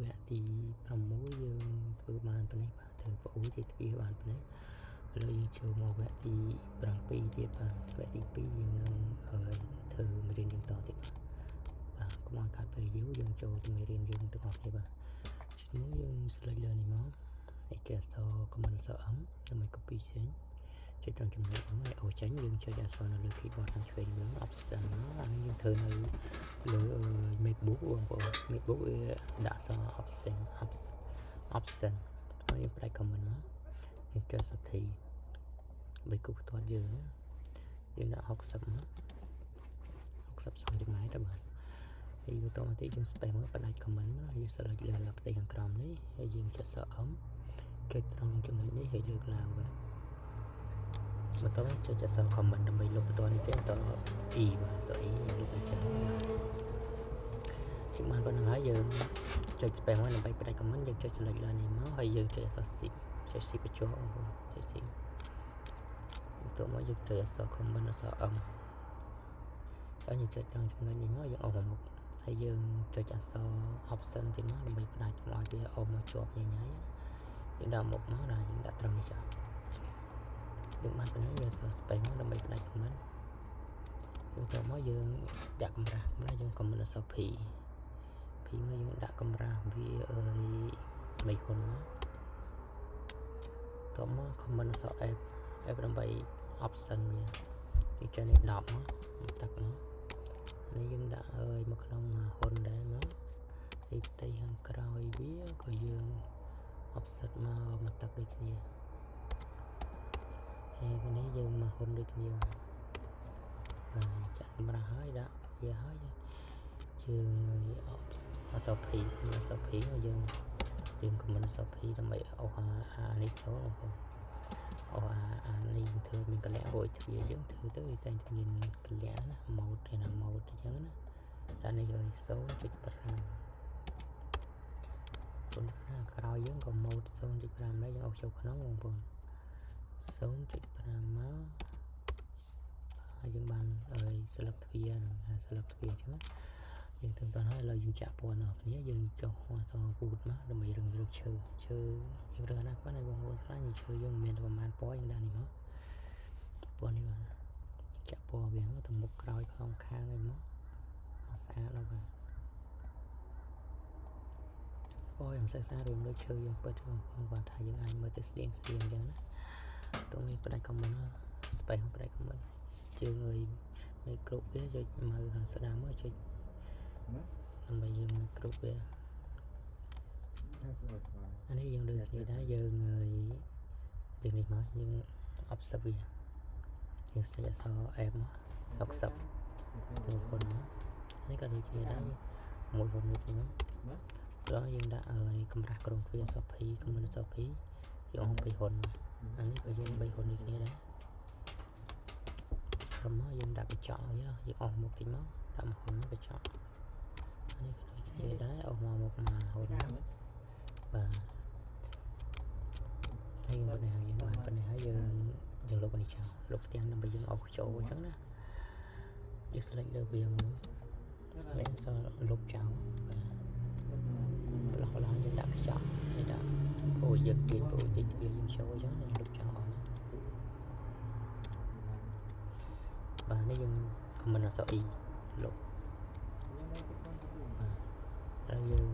វគ្គទី6យើងធ្វើបានប៉ុណ្ណេះបាទធ្វើប្អូនជាទ្វារបានប៉ុណ្ណេះឥឡូវយើងចូលមកវគ្គទី7ទៀតបាទវគ្គទី2យើងនឹងធ្វើមេរៀនយើងតទៀតបាទបាទកុំឲ្យខាត់ពេលយូរយើងចូលទៅមេរៀនយើងទាំងអស់គ្នាបាទជាមួយយើង select លើនេះមកហើយគេអក្សរ command អក្សរ M ដើម្បី copy ចេញចុចត្រង់ចំណុចហ្នឹងឲ្យអូសចេញយើងចុចអក្សរនៅលើ keyboard ខាងឆ្វេងយើង option មកអានេះយើងធ្វើនៅលើ MacBook បងប្អូន MacBook វាដាក់អក្សរ option option ហើយយើងផ្ដាច់ command មកយើងចុចអក្សរ T បីគូផ្ទាត់យើងយើងដាក់60មក60សង់ទីម៉ែត្រទៅបាទហើយបន្តមកទៀតយើង space មកផ្ដាច់ command មកយើង select លើផ្ទៃខាងក្រោមនេះហើយយើងចុចអក្សរ M ចុចត្រង់ចំណុចនេះហើយលើកឡើងបាទបន្តមកចុចអក្សរ command ដើម្បីលុបបន្ទាត់នេះចេញអក្សរ E បាទអក្សរ E យើងលុបនេះចេញជាងបានប៉ុណ្្នឹងហើយយើងចុច space មកដើម្បីផ្ដាច់ command យើងចុច select លើនេះមកហើយយើងចុចអក្សរ shift ចុច shift បញ្ចុះបងប្អូនចុច shift បន្ទាប់មកយើងចុចអក្សរ command អក្សរ M ហើយយើងចុចត្រង់ចំណុចនេះមកយើងអូសមកមុខហើយយើងចុចអក្សរ option ទៀតមកដើម្បីផ្ដាច់កុំឲ្យវាអូសមកជាប់ញ៉ៃញ៉ៃយើងដាក់មុខមកដល់យើងដាក់ត្រឹមនេះចុះយើងបានប៉ុណ្ណឹងយើងអក្សរ space មកដើម្បីផ្ដាច់ command បន្ទាប់មកយើងដាក់កម្រាស់កម្រាស់យើង command អក្សរ P P មកយើងដាក់កម្រាស់វាអើយ3ហ៊ុនមកតមក command អក្សរ F F ដើម្បី option វាយើងចុចនេះ10មកទឹកមកនេះយើងដាក់អើយមកក្នុងហ៊ុនដែរមកហើយផ្ទៃខាងក្រោយវាក៏យើង offset មកមកទឹកដូចគ្នាហើយនេះយើងមកហ៊ុនដូចគ្នាបាទចាក់កម្រាស់ហើយដាក់វាហើយជើងអក្សរ P អក្សរ P យើងយើង command អក្សរ P ដើម្បីអូសអានេះចូលបងប្អូនអូសអានេះធ្វើមានកលៈរួចទ្វារយើងធ្វើទៅវាតែងតែមានកលៈណាម៉ូតឯណាម៉ូតអញ្ចឹងណាដល់នេះហើយ0.5 0.5ក្រោយយើងក៏ម៉ូត0.5ដែរយើងអូសចូលក្នុងបងប្អូន0.5មកហើយយើងបានអើយស្លឹកទ្វារហ្នឹងស្លឹកទ្វារអញ្ចឹងយើងធ្វើតោះហើយឥឡូវយើងចាក់ពណ៌ដល់គ្នាយើងចុះអសពូតមកដើម្បីរឹងរឹកឈើឈើយើងរើសណាគាត់ឲ្យបងប្អូនស្លាញ់ឈើយើងមានតែប្រហែលពណ៌យើងដាក់នេះមកពណ៌នេះបាទចាក់ពណ៌វាមកទៅមុខក្រោយខាងខាងឲ្យមកមកស្អាតដល់បាទពណ៌ខ្ញុំសិក្សារួមដូចឈើយើងពិតបងប្អូនគាត់ថាយើងអាចមើលទៅស្តៀងស្តៀងអញ្ចឹងណាតោះមានផ្ដាច់ command space ផ្ដាច់ command ជើងអើយមេគ្រប់វាចុច mouse ខាងស្ដាំមកចុចដើម្បីយើងមេគ្រប់វាអានេះយើងដូចគ្នាដែរយើងអើយយើងនេះមកយើង offset វាយើងសេចអក្សរ F មក60មួយហ៊ុនមកនេះក៏ដូចគ្នាដែរមួយហ៊ុនដូចគ្នាមកដល់យើងដាក់អើយកម្រាស់ក្រុងទ្វារអក្សរ P command អក្សរ P យើងអស់3ហ៊ុនមកអានេះក៏យើង3ហ៊ុនដូចគ្នាដែរតមកយើងដាក់កញ្ចក់ឲ្យយើងអស់មុខតិចមកដាក់មួយហ៊ុនមកកញ្ចក់អានេះក៏ដូចគ្នាដែរអស់មកមុខមកហ៊ុនបាទហើយយើងប៉ុណ្ណេះហើយយើងបានប៉ុណ្ណេះហើយយើងយើងលុបនេះចោលលុបផ្ទាំងដើម្បីយើងអស់ចូលអញ្ចឹងណាយើង select លើវាមកនេះអក្សរលុបចោលបាទប្លោះប្លោះយើងដាក់កញ្ចក់ហើយដាក់អូយយើងទាញប្អូនតិចវាយើងចូលអញ្ចឹងយើងលុបចោលអស់មកបាទនេះយើង command អក្សរ E លុបបាទហើយយើង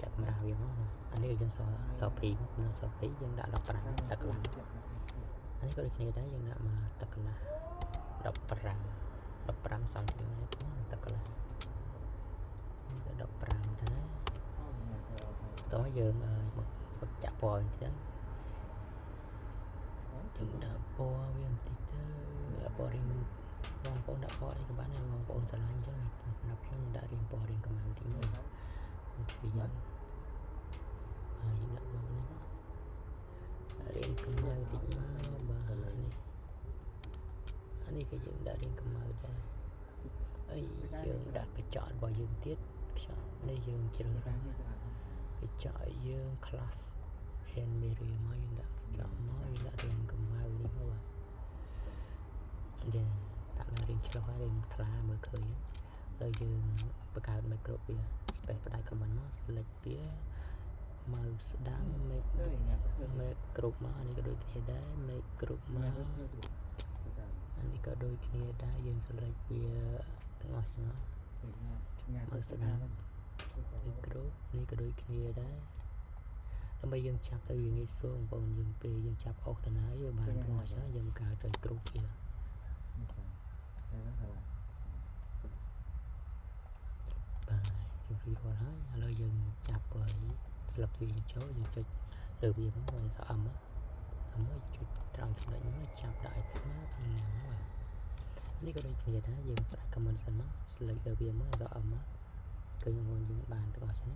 ចាក់កម្រាស់វាមកអានេះយើងសអក្សរ P មក command អក្សរ P យើងដាក់15ទឹកកន្លះអានេះក៏ដូចគ្នាដែរយើងដាក់មកទឹកកន្លះ15 15សង់ទីម៉ែត្រទឹកកន្លះនេះក៏15ដែរតោះយើងមកចាក់ពណ៌បន្តិចទៅយើងដាក់ពណ៌វាបន្តិចទៅដាក់ពណ៌រៀងបងប្អូនដាក់ពណ៌អីក៏បានដែរបងប្អូនស្រឡាញ់អញ្ចឹងតែសម្រាប់ខ្ញុំដាក់រៀងពណ៌រៀងខ្មៅតិចមកពីយើងហើយយើងដាក់ពណ៌នេះមករៀងខ្មៅតិចមកបាទនេះអានេះក៏យើងដាក់រៀងខ្មៅដែរហើយយើងដាក់កញ្ចក់របស់យើងទៀតកញ្ចក់នេះយើងជ្រើសរើសកញ្ចក់យើង glass and mirror មកយើងដាក់កញ្ចក់មកយើងដាក់រៀងខ្មៅនេះមកបាទចាដាក់ឡើងរៀងឆ្លុះហើយរៀងថ្លាមើលឃើញដល់យើងបង្កើត micro វា space ផ្ដាច់ command មក select វា ស្ដាំ make group មកអានេះក៏ដូចគ្នាដែរ make group មកអានេះក៏ដូចគ្នាដែរយើង select វាទាំងអស់ចឹងមកមកស្ដាំ make group នេះក៏ដូចគ្នាដែរដើម្បីយើងចាប់ទៅវាងាយស្រួលបងប្អូនយើងពេលយើងចាប់អុសទៅណាវាបានទាំងអស់ចឹងយើងបង្កើតឲ្យ group វាបាទយើងរួចរាល់ហើយឥឡូវយើងចាប់ឲ្យស្លឹកទ្វារយើងចូលយើងចុចលើវាមកឲ្យសអឹមអមចុចត្រង់ចំណុចមកចាប់ដាក់ឲ្យស្មើត្រង់នេះមកបាទនេះក៏ដូចគ្នាដែរយើងប្រាក់ command សិនមក select លើវាមកឲ្យសអឹមមកឃើញបងប្អូនយើងបានទាំងអស់ចឹង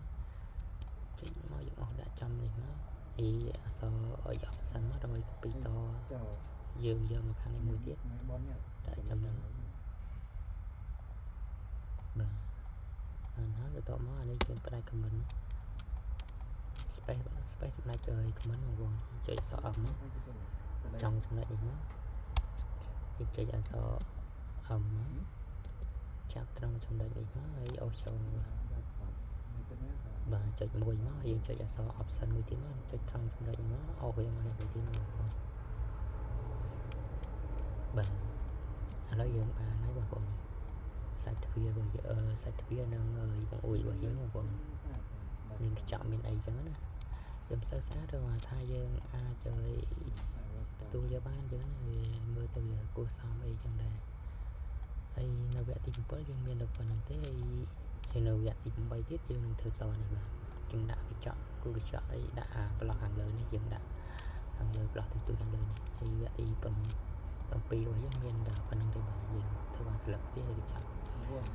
ចុចមកយើងអស់ដាក់ចំនេះមកហើយអក្សរឲ្យ option មកដើម្បី copy តយើងយកមកខាងនេះមួយទៀតដាក់ចំហ្នឹងបាទបានហើយបន្ទាប់មកអានេះយើងផ្ដាច់ command space space ចំណុចអើយ command បងប្អូនចុចអក្សរ M មកចង់ចំណុចនេះមកយើងចុចអក្សរ M មកចាប់ត្រង់ចំណុចនេះមកហើយអូសចូលមកបាទចុចមួយមកយើងចុចអក្សរ option មួយទៀតមកចុចត្រង់ចំណុចនេះមកអូសវាមកនេះមួយទៀតមកបងប្អូនបាទឥឡូវយើងបានហើយបងប្អូនសាច់ទ្វាររបស់យើងអឺសាច់ទ្វារនិងបង្អួចរបស់យើងបងប្អូនមានកញ្ចក់មានអីចឹងណាវាមិនសូវស្អាតឬថាយើងអាចឲ្យទទួលយកបានចឹងណាវាមើលទៅវាគួរសមអីចឹងដែរហើយនៅវគ្គទី7យើងមានតែប៉ុណ្្នឹងទេហើយជានៅវគ្គទី8ទៀតយើងនឹងធ្វើតនេះបាទយើងដាក់កញ្ចក់គូកញ្ចក់អីដាក់អាប្លោះខាងលើនេះយើងដាក់ខាងលើប្លោះទូទូខាងលើនេះហើយវគ្គទី7របស់យើងមានតែប៉ុណ្្នឹងទេបាទយើងធ្វើបានស្លឹកវាហើយកញ្ចក់បាទ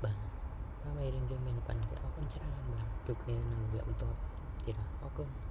បាទមេរៀនយើងមានប៉ុណ្្នឹងទេអរគុណច្រើនបាទជួបគ្នានៅវគ្គបន្ទាប់ទៀតអរគុណ។